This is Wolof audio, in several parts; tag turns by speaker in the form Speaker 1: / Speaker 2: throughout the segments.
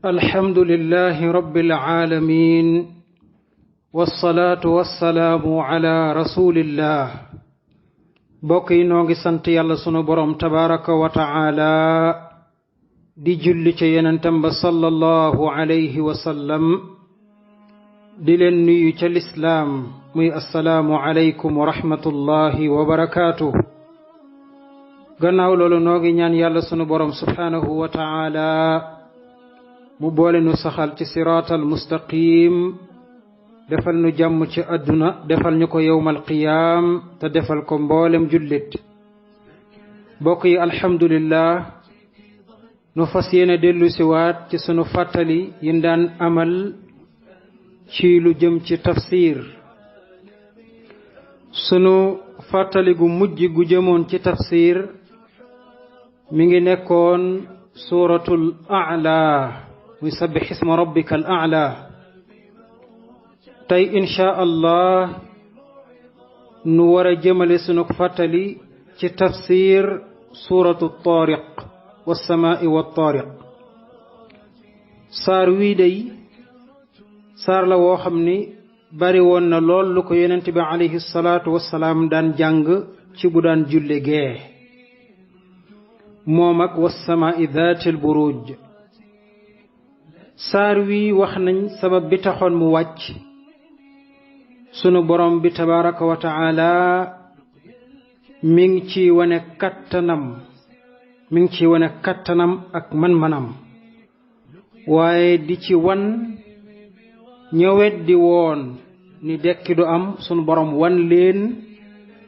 Speaker 1: الحمد لله رب العالمين والصلاة والسلام على رسول الله بوكي نوغي سانت يالا سونو بروم تبارك وتعالى دي جولي تي يننتم صلى الله عليه وسلم دي لن نيو تي الاسلام مي السلام عليكم ورحمة الله وبركاته gannaaw loolu noogi ñaan yàlla sunu borom subhanahu wa ta'ala mu boole nu saxal ci siratal mustaqim defal nu jàmm ci àdduna defal ñu ko yawmal qiyam te defal ko mboolem jullit bokk yi alhamdulillah nu fas yéene dellu siwaat ci sunu fàttali yi daan amal ci lu jëm ci tafsir sunu fàttali gu mujj gu jëmoon ci tafsir mi ngi nekkoon suratul a'la muy sabbih isma rabbikal a'la tey insha allah nu war a jëmale sunu fàttali ci tafsir suratul tariq was samaa'i wat tariq saar wii day saar la woo xam ni bari woon na lool lu ko yonent bi alayhi salaatu wassalaam daan jàng ci bu daan julle gee moom ak wassamaa'i dhaatil buruj saar wi wax nañ sabab bi taxoon mu wàcc sunu borom bi tabaraka wa taala mi ngi ci wane kattanam ak man-manam waaye di ci wan ñëwet di woon ni dekki du am sunu borom wan leen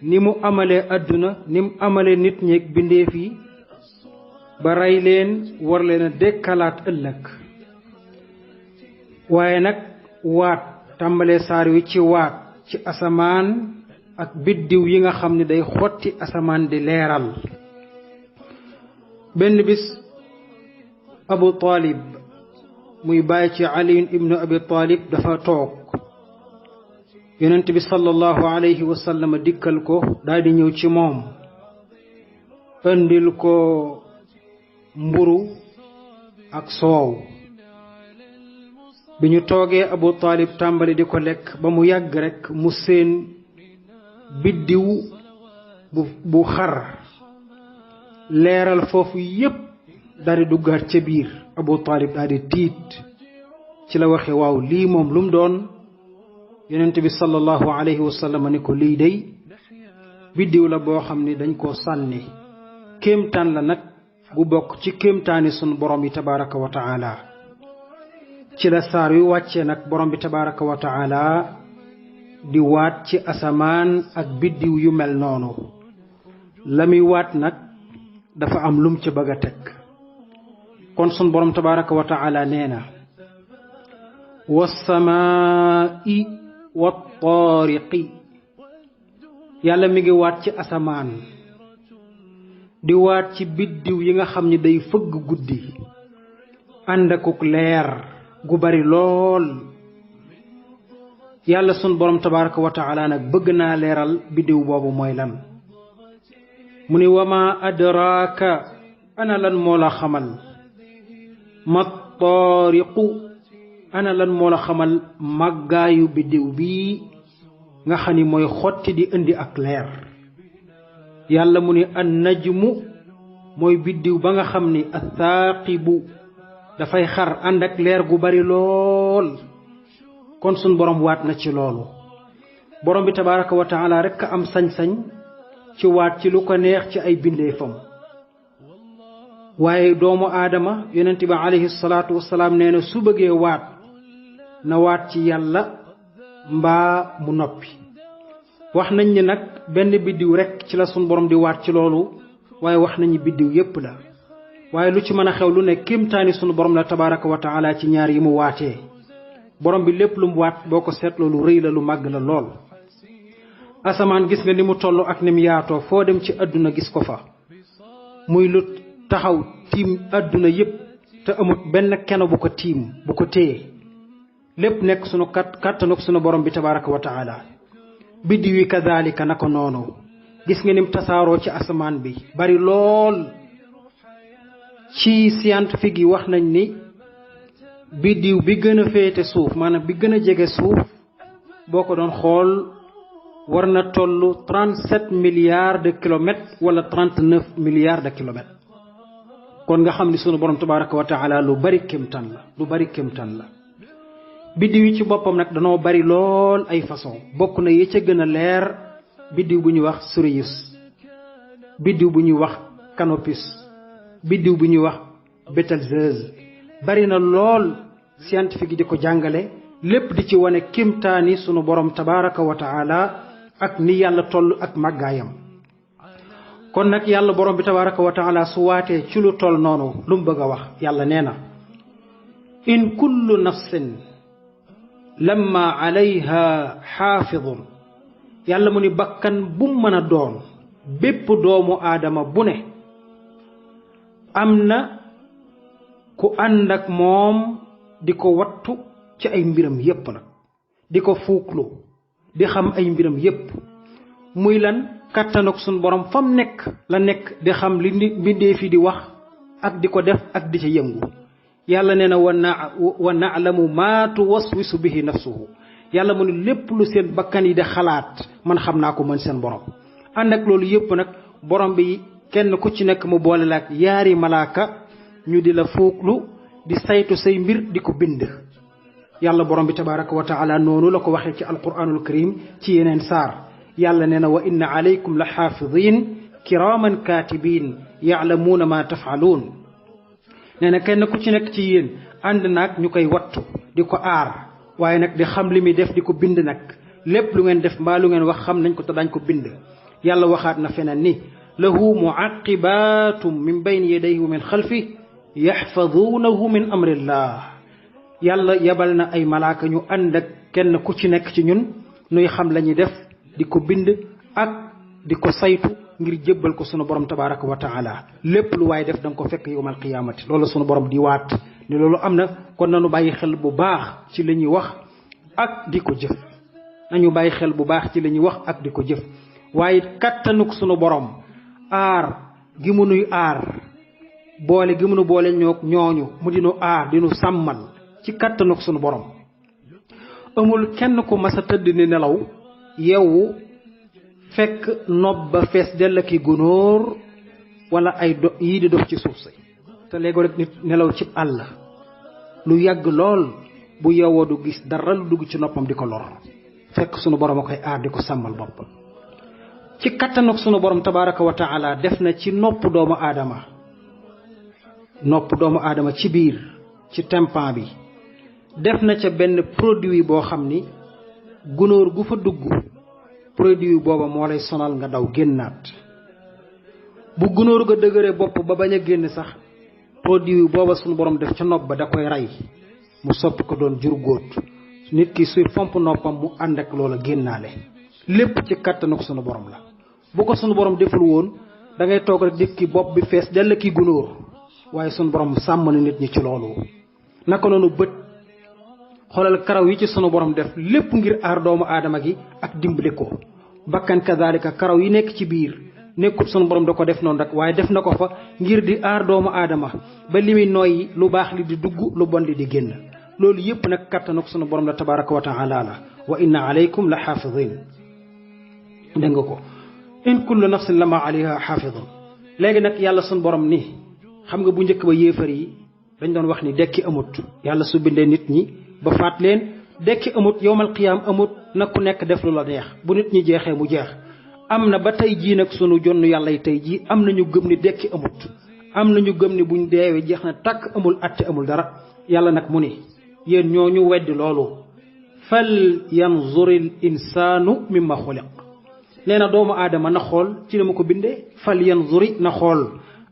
Speaker 1: ni mu amalee àdduna ni mu amalee nit ñeeg bindeef yi ba rey leen war leen a dekkalaat ëllëg waaye nag waat tàmbalee saar wi ci waat ci asamaan ak biddiw yi nga xam ne day xotti asamaan di leeral benn bis Abu Talib muy bàyyi ci Ali ibnu Abi Talib dafa toog yonent bi sallallahu alayhi wa sallam dikkal ko daal di ñëw ci moom andil ko mburu ak soow bi ñu toogee Abu Talib tàmbali di ko lekk ba mu yàgg rekk mu seen biddiw bu xar leeral foofu yépp dari duggaat ca biir Abu Talib daal di tiit ci la waxe waaw lii moom lu mu doon yonent bi sallallahu alayhi wa sallam ni ko lii day biddiw la boo xam ni dañ koo sànni kéemtaan la nag gu bokk ci kéemtaani sunu borom bi tabaraka wa taala ci la saar wi wàccee nag borom bi tabaraka wa taala di waat ci asamaan ak biddiw yu mel noonu la muy waat nag dafa am lum ci bëgg a teg kon sunu borom tabaraka wa taala nee na wassamaa'i wat taariqi yàlla mi ngi waat ci asamaan di waat ci biddiw yi nga xam ni day fëgg guddi ànd akuk leer gu bari lool yàlla sun borom tabaraka wa taala nag bëgg naa leeral biddiw boobu mooy lan mu ni wama adraaka ana lan moo la xamal ma taariqu ana lan moo la xamal màggaayu biddiw bii nga xam ni mooy xotti di indi ak leer yàlla mu ni an najmu mooy biddiw ba nga xam ni athaaqibu dafay xar ànd ak leer gu bari lool kon sun borom waat na ci loolu borom bi tabaraka wa taala rekk am sañ-sañ ci waat ci lu ko neex ci ay bindeefam waaye doomu aadama yonent bi alayhi salaatu wasalaam nee na su bëggee waat na waat ci yàlla mbaa mu noppi wax nañ ni nag benn biddiw rekk ci la sun borom di waat ci loolu waaye wax nañu biddiw yépp la waaye lu ci mën a xew lu ne kéemtaani sunu borom la tabaraka wa taala ci ñaar yi mu waatee borom bi lépp lu mu waat boo ko seetloo lu rëy la lu màgg la lool asamaan gis nga ni mu toll ak ni mu yaatoo foo dem ci àdduna gis ko fa muy lu taxaw tiim àdduna yépp te amut benn keno bu ko tiim bu ko téye lépp nekk sunu kàttanuk sunu borom bi tabaraka wa taala biddiw yi kadhalika nako noonu gis nga nim tasaaroo ci asamaan bi bari lool ci scientifique yi wax nañ ni biddiw bi gën a féete suuf maanaam bi gën a jege suuf boo ko doon xool war na toll 37 milliards de kilomètres wala 39 milliards de kilomètres kon nga xam ni sunu borom tabaraka wa taala lu bari kéemtaan la biddiw yi ci boppam nag danoo bari lool ay façon bokk na yi ca gën a leer biddiw bu ñuy wax Sirius biddiw bu ñuy wax Canopus biddiw bu ñuy wax Betelgeuse bari na lool scientifique yi di ko jàngale lépp di ci wane kéemtaani sunu borom tabaraka wa taala ak ni yàlla toll ak màggaayam kon nag yàlla borom bi tabaraka wa taala su waatee ci lu toll noonu lu mu bëgg a wax yàlla nee na in kullu nafsin lamma alayha xaafidun yàlla mu ni bakkan bu mën a doon bépp doomu aadama bu ne am na ku ànd ak moom di ko wattu ci ay mbiram yépp nag di ko fuuklu di xam ay mbiram yépp muy lan kàttanuk suñ borom fam nekk la nekk di xam li mbindee fi di wax ak di ko def ak di ca yëngu yàlla nee na wa na'lamu maa tuwaswisu bihi nafsuhu yàlla mu ne lépp lu seen bakkan yi di xalaat man xam naa ko mën seen borom ànd ak loolu yépp nag borom bi kenn ku ci nekk mu boole la ak yaari malaaka ñu di la fuuklu di saytu say mbir di ko bind yàlla borom bi tabaraka wa taala noonu la ko waxee ci alquranul karim ci yeneen saar yàlla nee na wa inna alaykum la xaafidin kiraman katibin yaalamuuna ma tafaaluun nee na kenn ku ci nekk ci yéen ànd naag ñu koy wattu di ko aar waaye nag di xam li muy def di ko bind nag lépp lu ngeen def mbaa lu ngeen wax xam nañ ko te dañ ko bind yàlla waxaat na feneen ni lahu muaqibatum min bayni yadayhi wa min xalfi yaxfaduunahu min amrillah yàlla yabal na ay malaaka ñu ànd ak kenn ku ci nekk ci ñun nuy xam la ñuy def di ko bind ak di ko saytu ngir jébbal ko sunu borom tabaraka wa taala lépp lu waaye def da nga ko fekk yawmal qiyaamati loolu sunu borom di waat ni loolu am na kon nañu bàyyi xel bu baax ci li ñuy wax ak di ko jëf nañu bàyyi xel bu baax ci li ñuy wax ak di ko jëf waaye kattanuk sunu borom aar gi mu nuy aar boole gi mu nu boole ñooñu mu dinu aar dinu sàmmal ci kattanuk sunu borom amul kenn ku mas a tëdd ni nelaw yeewu fekk nopp ba fees dell ki gunóor wala ay yii di dox ci suuf si te léegoo rek nit nelaw ci àll lu yàgg lool bu yeewoo du gis dara lu dugg ci noppam di ko lor fekk sunu borom a koy aar di ko sàmmal boppam ci kattanuk sunu borom tabaraka wa taala def na ci nopp doomu aadama ci biir ci tympan bi def na ca benn produit boo xam ni gunóor gu fa dugg produit booba moo lay sonal nga daw génnaat bu gunóor ga dëgëree bopp ba bañ a génn sax produit booba sunu borom def ca nopp ba da koy rey mu soppi ko doon jur góot nit ki suy fomp noppam mu ànd ak loola génnaale lépp ci kattanuk sunu borom la bu ko sunu borom deful woon da ngay toog rek def ki bopp bi fees dell ki gunóor waaye sunu borom sàmm na nit ñi ci loolu naka noonu bët xoolal karaw yi ci sunu borom def lépp ngir aar doomu aadama gi ak dimbali ko bakkan kadalika karaw yi nekk ci biir nekkut sunu borom da ko def noonu rek waaye def na ko fa ngir di aar doomu aadama ba li muy noyyi lu baax li di dugg lu bon li di génn loolu yépp nag kattanuk sunu borom la tabaraka wa taala la wa inna alaykum la xaafidin dégg nga ko in kullu nafsin lama alayha xaafidun léegi nag yàlla sunu borom ni xam nga bu njëkk ba yéefar yi dañ doon wax ni dekki amut yàlla su bindee nit ñi ba faat leen dekki amut yowmal qiyaam amut na ku nekk def lu la neex bu nit ñi jeexee mu jeex am na ba tey jii nag sunu jonn yàlla yi tey jii am nañu gëm ni dekki amut am nañu gëm ni buñ deewee jeex na tàkk amul atte amul dara yàlla nag mu ni yéen ñooñu weddi loolu fal yanzuril insaanu mimma xuliq nee na doomu aadama na xool ci la ma ko bindee fal yanzuri na xool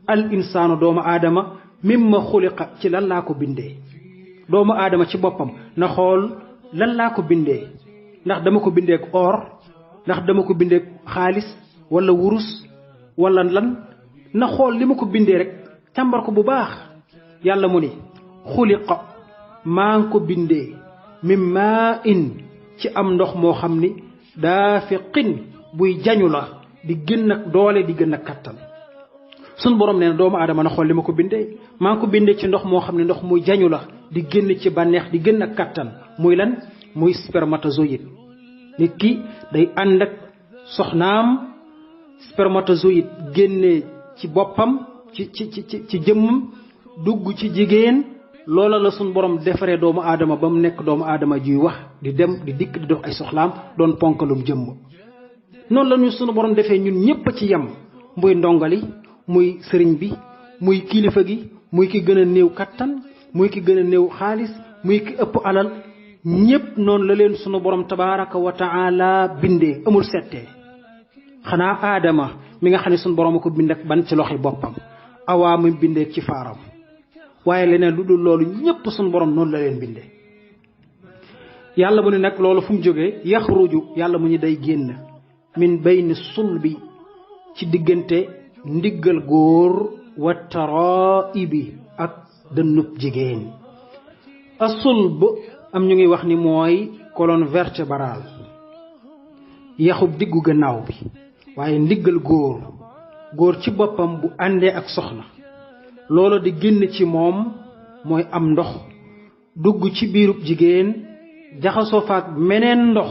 Speaker 1: al insaanu doomu aadama mimma xuliqa ci lan laa ko bindee doomu aadama ci boppam na xool lan laa ko bindee ndax dama ko bindeek or ndax dama ko bindeek xaalis wala wurus wala lan na xool li ma ko bindee rek càmbar ko bu baax yàlla mu ni xuliqa maa ngi ko bindee min maa in ci am ndox moo xam ni daafiqin buy jañu la di gën ak doole di gën a kattan sun borom nee na doomu aadama na xool li ma ko bindee maa ngi ko bindee ci ndox moo xam ne ndox muy jañu la di génn ci bànneex di génn ak kattan muy lan muy spermatozoïde nit ki day ànd ak soxnaam spermatozoïde génne ci boppam ci jëmmam dugg ci jigéen loola la suñ borom defaree doomu aadama ba mu nekk doomu aadama juy wax di dem di dikk di dox ay soxlaam doon ponkalum jëmm noonu la ñu sunu borom defee ñun ñépp a ci yem muy ndongali muy sëriñ bi muy kilifa gi muy ki gën a néew kattan muy ki gën a néew xaalis muy ki ëpp alal ñépp noonu la leen sunu borom tabaraka wa taala bindee amul settee xanaa aadama mi nga xam ne sunu borom a ko bind ak ban ci loxi boppam awaa mu bindee ci faaram waaye leneen lu dul loolu ñépp sunu borom noonu la leen bindee yàlla mu ne nag loolu fu mu jógee yaxruju yàlla mu ñu day génn min bayni sulbi ci diggante ndiggal góor wa taraibi ak dënnub jigéen asulb am ñu ngi wax ni mooy colonne vertébrale yaxub diggu gannaaw bi waaye ndiggal góor ci boppam bu àndee ak soxna loola di génn ci moom mooy am ndox dugg ci biirub jigéen jaxasoo faak meneen ndox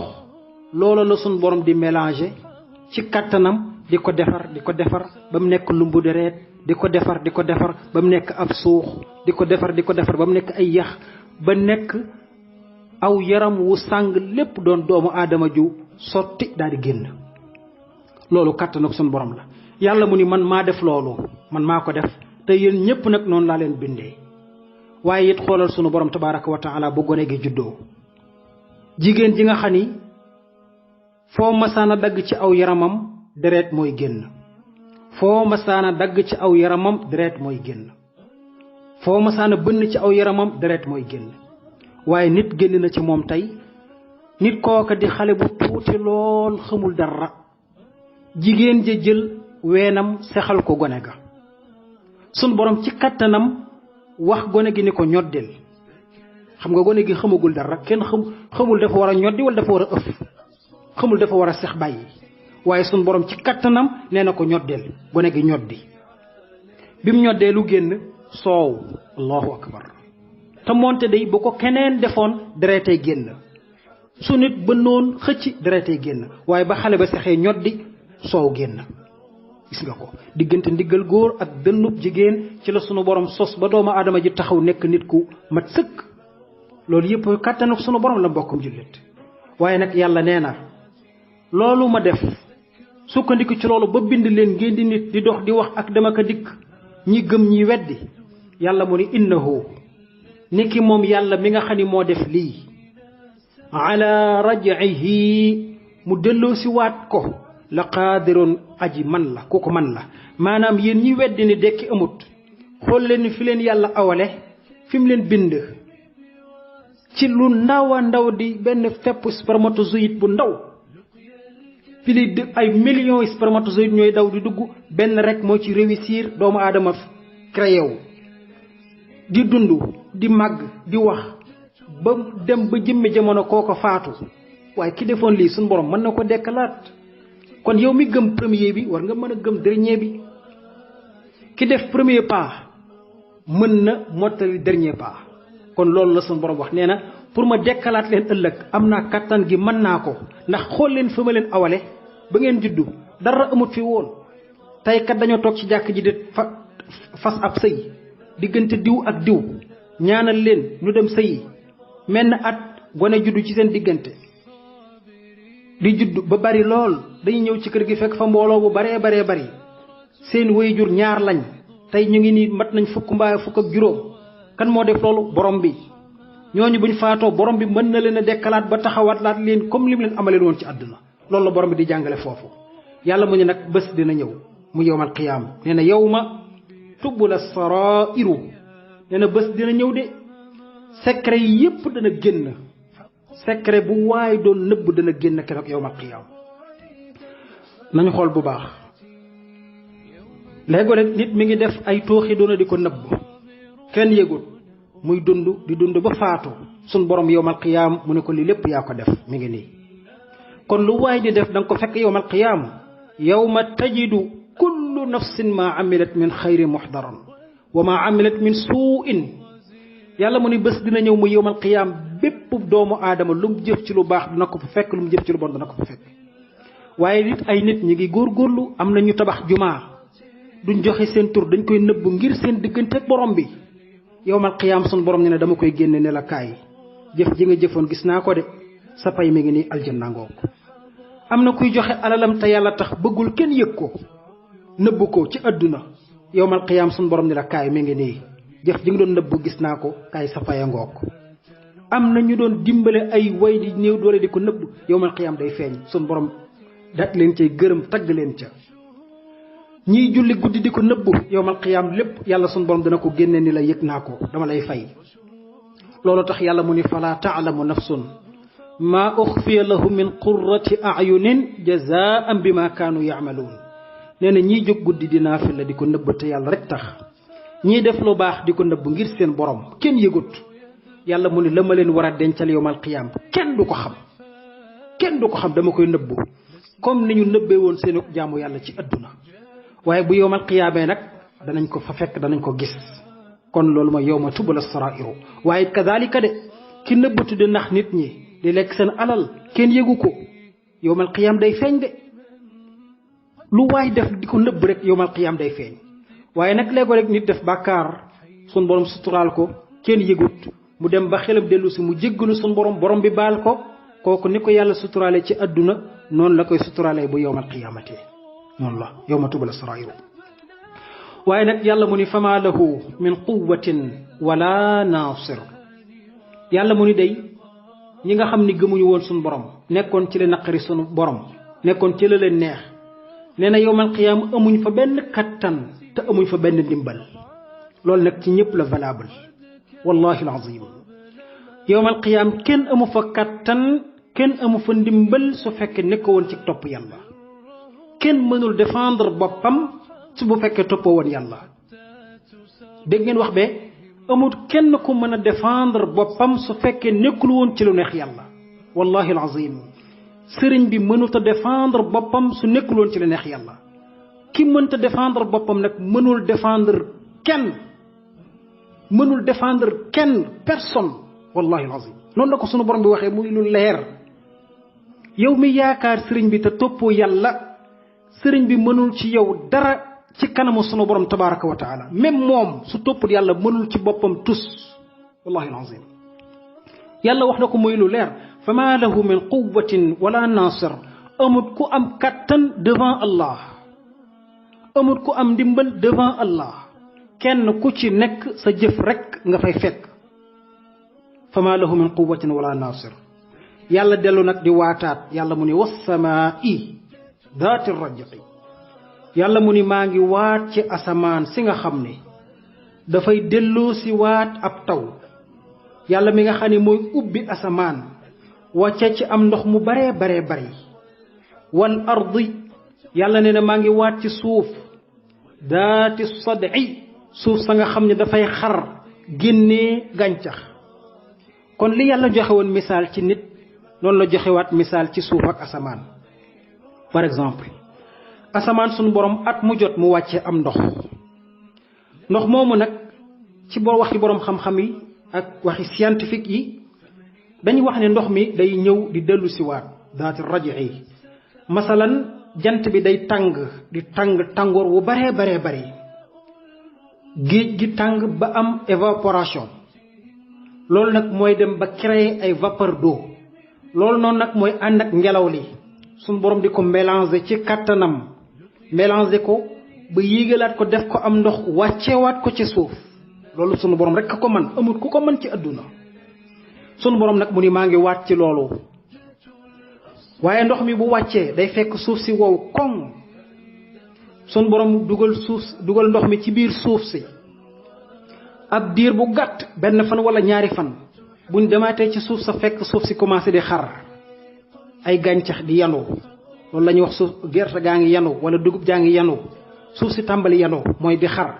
Speaker 1: loola la sun borom di mélanger ci kattanam di ko defar ba mu nekk lumbu deret di ko defar ba mu nekk ab suux di ko defar ba mu nekk ay yax ba nekk aw yaram wu sàng lépp doon doomu aadama ju sotti daal di génn loolu kattan ak sun borom la yàlla mu ni man maa def loolu man maa ko def te yéen ñépp nag noonu laa leen bindee waaye it xoolal sunu borom tabaraka wa taala bu gone gi juddoo jigéen ji nga xam ni foo masaana dagg ci aw yaramam deret mooy génn foo masaana dagg ci aw yaramam deret mooy génn foo masaana bënn ci aw yaramam deret mooy génn waaye nit génn na ci moom tey nit kooka di xale bu tuuti lool xamul dara jigéen ja jël weenam sexal ko gone ga sun borom ci kattanam wax gone gi ni ko ñoddil xam nga gone gi xamagul dara kenn xamul dafa war a ñoddi wala dafa war a ëf xamul dafa war a sex bàyyi waaye sun borom ci kattanam nee na ko ñoddil gone gi ñoddi bi mu ñoddee lu génn soow allahu akbar te moonte day bu ko keneen defoon deretay génn su nit bënnoon xëcc deretay génn waaye ba xale ba sexee ñoddi soow génn gis nga ko diggante ndiggal góor ak dënnub jigéen ci la sunu borom sos ba doomu aadama ji taxaw nekk nit ku mat sëkk loolu yëpp kàttanu sunu borom la mbokkum jullit waaye nag yàlla nee na loolu ma def sukkandiku ci loolu ba bind leen ngeen di nit di dox di wax ak dama ko dikk ñi gëm ñi weddi yàlla mu ni innahu niki moom yàlla mi nga xam ni moo def lii ala raj'ihi mu delloo si waat ko la qaadirun aji man la ku ko man la maanaam yéen ñi weddi ni dekki amut xool leen ni fi leen yàlla awale fi mu leen bind ci lu ndaw a ndaw di benn fepp spermatozoïde bu ndaw pili ay millions spermatozoïde ñooy daw di dugg benn rek moo ci réussir doomu aadama créé wu di dund di màgg di wax ba dem ba jëmmi jamono kooko faatu waaye ki defoon lii suñu borom mën na ko dekkalaat kon yow mi gëm premier bi war nga mën a gëm dernier bi ki def premier pas mën na mottali dernier pas kon loolu la suñu borom wax nee na pour ma dekkalaat leen ëllëg am naa kattan gi mën naa ko ndax xool leen fa ma leen awale ba ngeen juddu dara amut fi woon tey kat dañoo toog ci jàkk ji di fas ab sëy diggante diw ak diw ñaanal leen ñu dem sëyi menn at gone juddu ci seen diggante di juddu ba bari lool dañuy ñëw ci kër gi fekk fa mbooloo bu baree bari seen waajur ñaar lañ tey ñu ngi nii mat nañ fukk mbaa fukk ak juróom kan moo def loolu borom bi ñooñu buñ faatoo borom bi mën na leen a dekkalaat ba taxawaatlaat leen comme lim leen amaleen woon ci àdduna loolu la borom bi di jàngale foofu yàlla mu ne nag bés dina ñëw mu yowmal qiyaam nee na yawma tubla sarairu nee na bés dina ñëw de secret yi yépp dana génn secret bu waay doon nëbb dana génn keroog yowmal qiyaam nañu xool bu baax léegi rek nit mi ngi def ay tooxi doona di ko nëbb kenn yëgut muy dund di dund ba faatu sun borom yowmal qiyaam mu ne ko lii lépp yaa ko def mi ngi nii kon lu waay di def da nga ko fekk yowmal qiyaam yawma tajidu kullu nafsin ma amilat min xayrin muxdaran wa ma amilat min suu'in yàlla mu ni bés dina ñëw mu yowmal qiyaam bépp doomu aadama lu mu jëf ci lu baax dina ko fa fekk lu mu jëf ci lu bon dina ko fa fekk waaye nit ay nit ñi ngi góorgóorlu am na ñu tabax jumaa duñ joxe seen tur dañ koy nëbb ngir seen diggante ak borom bi yowmal qiyaam sun borom ne dama koy génne ne la kaay jëf ji nga jëfoon gis naa ko de sa pay mi ngi nii aljanna ngoog am na kuy joxe alalam te yàlla tax bëggul kenn yëg ko nëbb ko ci àdduna yowmal qiyaam sun borom ne la kaay mi ngi nii jëf ji nga doon nëbb gis naa ko kaay sa paya ngoog am na ñu doon dimbale ay way di néew doole di ko nëbb yowmal qiyaam day feeñ sun borom dat leen cay gërëm tagg leen ca ñiy julli guddi di ko nëbbu yowmal qiyaam lépp yàlla sun borom dana ko génne ni la yëg naa ko dama lay fay loolu tax yàlla mu ni fala taalamu nafsun maa uxfiya lahum min qurrati ayunin jazaan bima kaanu yaamaluun nee na ñiy jóg guddi di naafila di ko nëbb te yàlla rek tax ñiy def lu baax di ko nëbb ngir seen borom kenn yëgut yàlla mu ni la ma leen war a dencal yowmal qiyaam kenn du ko xam dama koy nëbbu comme ni ñu nëbbee woon seenu jaamu yàlla ci adduna waaye bu yowmal qiyaamee nag danañ ko fa fekk danañ ko gis kon loolu mooy yowma tubla sarairu waaye kadalika de ki nëbbatu di nax nit ñi di lekk seen alal kenn yëgu ko yowmal qiyaam day feeñ de lu waay def di ko nëbb rek yowmal qiyaam day feeñ waaye nag léego rek nit def bàkkaar sun borom suturaal ko kenn yëgut mu dem ba xelam dellu si mu jéggalu sun borom bi baal ko kooku ni ko yàlla suturaale ci adduna noonu la koy suturaale bu yowmal qiyaamati noonu la yowma tubla sarairu waaye nag yàlla mu ni fama lahu min quwatin wala nasir yàlla mu ni day ñi nga xam ni gëmuñu woon suñu borom nekkoon ci la naqari sunu borom nekkoon ci la leen neex nee na yowmal qiyaam amuñ fa benn kattan te amuñ fa benn ndimbal loolu nag ci ñëpp la valable wallahi alazim yowmal qiyaam kenn amu fa kattan kenn amu fa ndimbal su fekkee nekkoo woon ci topp yàlla kenn mënul défendre boppam su bu fekkee toppoo woon yàlla dégg ngeen wax be amul kenn ku mën a défendre boppam su fekkee nekkul woon ci lu neex yàlla wallahi alazim sëriñ bi mënut a défendre boppam su nekkul woon ci lu neex yàlla ki mënta défendre boppam nag mënul défendre kenn personne wallahi alazim noonu la ko sunu borom bi waxee muy lu leer yow mi yaakaar sëriñ bi te toppoo yàlla sëriñ bi mënul ci yow dara ci kanamu sunu borom tabaraka wa taala même moom su toppul yàlla mënul ci boppam tus wallahi alazim yàlla wax na ko muy lu leer fa ma lahu min quwatin wala nasir amut ku am kattan devant Allah amut ku am ndimbal devant Allah kenn ku ci nekk sa jëf rek nga fay fekk fa ma lahu min quwatin wala nasir yàlla dellu nag di waataat yàlla mu ni wassamaa'i daati rajqi yàlla mu ni maa ngi waat ci asamaan si nga xam ne dafay delloo si waat ab taw yàlla mi nga xam ne mooy ubbi asamaan wàcce ci am ndox mu baree bari wal ardi yàlla nee na maa ngi waat ci suuf daati sad'i suuf sa nga xam ne dafay xar génnee gàncax kon li yàlla joxe woon misaal ci nit noonu la joxewaat misaal ci suuf ak asamaan par exemple asamaan suñu borom at mu jot mu wàccee am ndox moomu nag ci waxi borom xam-xam yi ak waxi scientifique yi dañuy wax ne ndox mi day ñëw di dellu si waat daati raj'i masalan jant bi day tàngoor wu baree bari géej gi tàng ba am évaporation loolu nag mooy dem ba créer ay vapeur d'eau loolu noonu nag mooy ànd ak ngelaw li suñu borom di ko mélanger ci kattanam mélanger ko ba yéegalaat ko def ko am ndox wàcceewaat ko ci suuf loolu sunu borom rek ko man amul ku ko mën ci adduna sunu borom nag mu ni maa ngi waat ci loolu waaye ndox mi bu wàccee day fekk suuf si wow koŋ sunu borom dugal ndox mi ci biir suuf si ab diir bu gàtt benn fan wala ñaari fan buñ demaatee ci suuf sa fekk suuf si commencé di xar ay gàncax di yanu loolu la ñuy wax suuf gerte gaa ngi yanu wala dugub jaa ngi yanu suuf si tàmbali yanu mooy di xar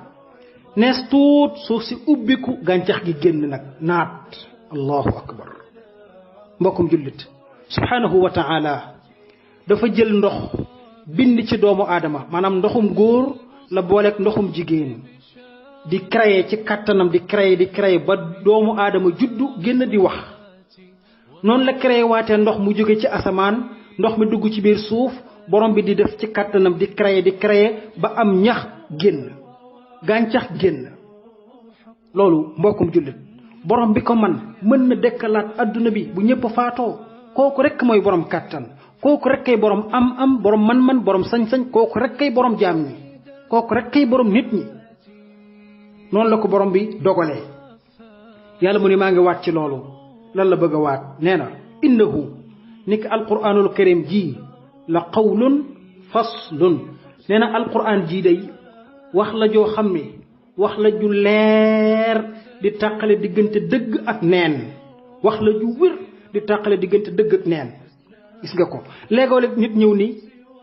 Speaker 1: nees tuut suuf si ubbiku gàncax gi génn nag naat allahu akbar mbokkum jullit subhanahu wa ta'ala dafa jël ndox bind ci doomu aadama maanaam ndoxum góor la booleeg ndoxum jigéen di créer ci kattanam di créer ba doomu aadama juddu génn di wax noonu la créer waatee ndox mu jóge ci asamaan ndox mi dugg ci biir suuf borom bi di def ci kattanam di créer ba am ñax génn gàncax génn loolu mbokkum jullit borom bi ko mën na dekkalaat adduna bi bu ñëpp faatoo kooku rek mooy borom kattan kooku rek kay borom am borom man-man borom sañ-sañ kooku rek kay borom jaam ñi kooku rek kay borom nit ñi noonu la ko borom bi dogalee yàlla mu ne maa ngi waat ci loolu lan la bëgg a waat nee na innahu ni ki alquranul karim ji la qawlun faslun nee na alquran jii day wax la joo xam ne wax la ju leer di tàqale diggante dëgg ak neen wax la ju wér di tàqale diggante dëgg ak neen gis nga ko léegoo-léeg nit ñëw ni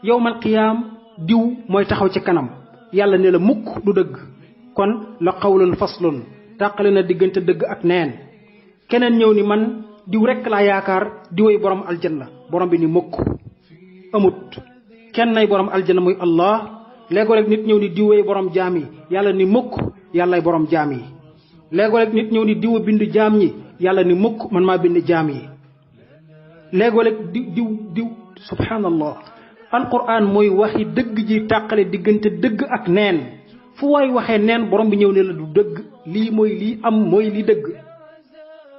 Speaker 1: yawmal qiyaam diw mooy taxaw ci kanam yàlla ne la mukk du dëgg kon la qawlun faslun tàqale na diggante dëgg ak neen keneen ñëw ni man diw rekk laa yaakaar diwoy borom aljanna borom bi ni mukk amut kenn nay borom aljanna muy allah léegoo-léeg nit ñëw ni diwoy borom jaam yi yàlla ni mukk yàllay borom jaam yi léegoo-léeg nit ñëw ni diwa bind jaam ñi yàlla ni mukk man maa bind jaam yi léegoo-léeg diw subhanallah alquran mooy waxi dëgg ji tàqale diggante dëgg ak neen fu waay waxee neen borom bi ñëw ne la du dëgg lii mooy lii am mooy lii dëgg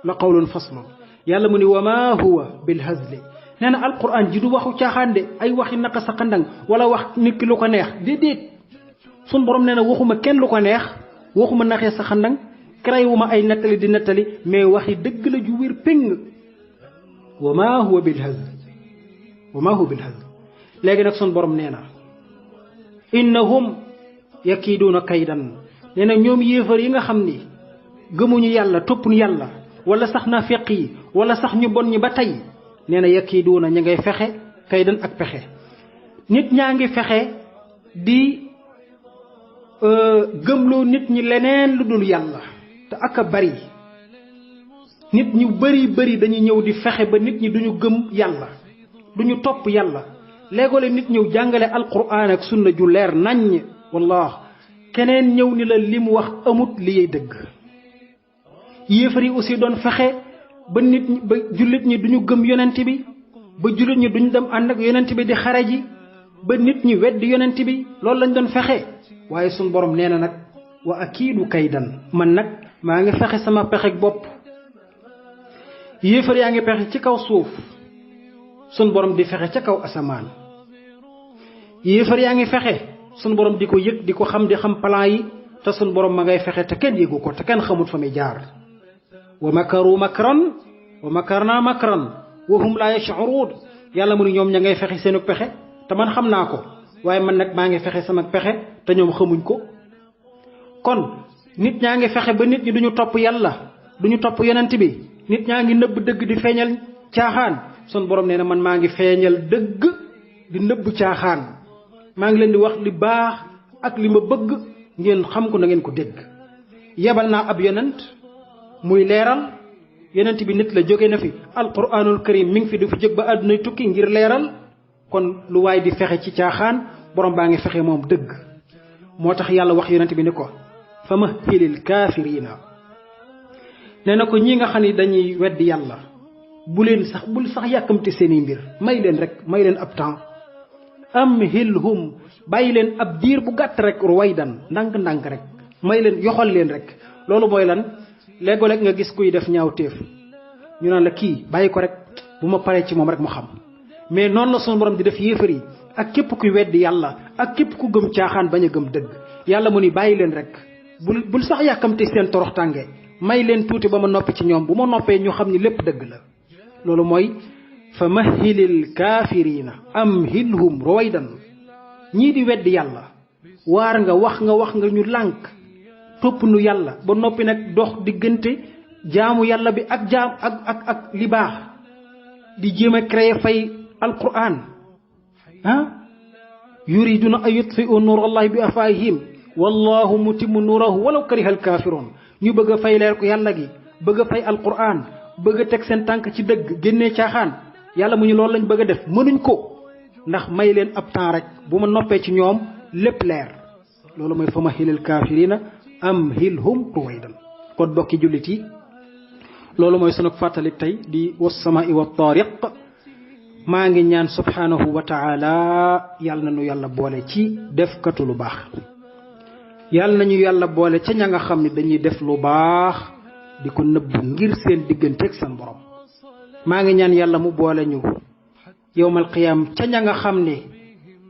Speaker 1: la qawlun faslun yàlla mu ni wa ma huwa bil hazli nee na alquran ji du waxu caaxaan de ay waxi naka sa xandang wala wax nit ki lu ko neex déedéet sun borom nee na waxuma kenn lu ko neex waxuma naxee sa xandang créé wu ma ay nettali di nettali mais waxi dëgg la ju wér péng wa ma huwa bil hazli léegi nag sun borom nee na innahum yakiiduuna kaydan nee na ñoom yéefar yi nga xam ni gëmuñu yàlla toppuñu yàlla wala sax naafeq yi wala sax ñu bon ñi ba tey nee na yakiiduuna ña ngay fexe kaydan ak pexe nit ñaa ngi fexe di gëmloo nit ñi leneen lu dul yàlla te ak a bari nit ñu bari dañuy ñëw di fexe ba nit ñi duñu gëm yàlla duñu topp yàlla léegoo-léeg nit ñëw jàngale alquran ak sunna ju leer naññ wallah keneen ñëw ni la li mu wax amut liyey dëgg yéefar yi aussi doon fexe ba nit ñi ba jullit ñi duñu gëm yonent bi ba jullit ñi duñu dem ànd ak yonent bi di xare ji ba nit ñi weddi yonent bi loolu lañ doon fexe waaye suñ borom nee na nag wa akiidu kaydan man nag maa ngi fexe sama pexek bopp yéefar yaa ngi pexe ci kaw suuf sun borom di fexe ca kaw asamaan yéefar yaa ngi fexe sun borom di ko yëg di ko xam di xam plan yi te sun borom ma ngay fexe te kenn yëgu ko te kenn xamut fa muy jaar wa makaru makran wa makarna makran wa hum la yash'urun yàlla mu ni ñoom ña ngay fexe seenu pexe te man xam naa ko waaye man nag maa ngi fexe sama pexe te ñoom xamuñ ko kon nit ñaa ngi fexe ba nit ñi duñu topp yàlla duñu topp yonent bi nit ñaa ngi nëbb dëgg di feeñal caaxaan sun borom nee na man maa ngi feeñal dëgg di nëbb caaxaan maa ngi leen di wax li baax ak li ma bëgg ngeen xam ko na ngeen ko dégg yebal naa ab yonent muy leeral yonent bi nit la jóge na fi alquranul karim mi ngi fi du fi jóg ba àddunay tukki ngir leeral kon lu waay di fexe ci caaxaan borom baa ngi fexe moom dëgg moo tax yàlla wax yonent bi ni ko fa mahilil kaafiriina nee na ko ñi nga xam ni dañuy weddi yàlla bul sax yàkkamti seeni mbir may leen ab temps amhilhum bàyyi leen ab diir bu gàtt rek ruwaydan ndànk rek may leen yoxal leen rek loolu mooy lan léegoo-léeg nga gis kuy def ñaaw téef ñu naan la kii bàyyi ko rek bu ma paree ci moom rek mu xam mais noonu la sunu borom di def yéefar yi ak képp kuy weddi yàlla ak képp ku gëm caaxaan bañ a gëm dëgg yàlla mu ni bàyyi leen rek bul sax yàkkamti seen torox tànge may leen tuuti ba ma noppi ci ñoom bu ma noppee ñu xam ni lépp dëgg la loolu mooy fa mahilil kaafiriina amhilhum ruwaydan ñii di weddi yàlla waar nga wax nga ñu lànk topp nu yàlla ba noppi nag dox diggante jaamu yàlla bi ak jaam ak li baax di jéem a créer fay alquran yuriduna an yutfi'u nuur allahi bi afwaahihim wallahu mutimmu nuurahu walaw kariha alkaafiruun ñu bëgg a fay leer ko yàlla gi bëgg a fay alquran bëgg a teg seen tànk ci dëgg génnee caaxaan yàlla mu ñu loolu lañ bëgg a def mënuñ ko ndax may leen ab temps rek bu ma noppee ci ñoom lépp leer loolu mooy fa mahilil kaafiriina amhilhum ruwaydan. kon bokki jullit yi loolu mooy sunu fàttali tey di was-samaa'i wat-taariq. maa ngi ñaan subhaanahu wa taala yàlla na ñu yàlla boole ci defkatu lu baax. yàlla nañu yàlla boole ca ña nga xam ne dañuy def lu baax di ko nëbb ngir seen digganteeg seen borom. maa ngi ñaan yàlla mu boole ñu yowmal qiyaam ca ña nga xam ne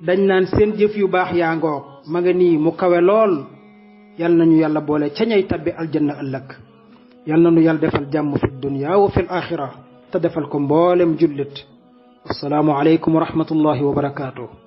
Speaker 1: dañ naan seen jëf yu baax yaa ngoog ma nga nii mu kawe lool. yàlla nañu yàlla boole ca ñay tabbi aljanna ëllëg. yàlla nañu yàlla defal jàmm fi dunya wa fil axira te defal ko mboolem jullit. assalaamu aleykum wa rahmatullahi wa barakaatuh.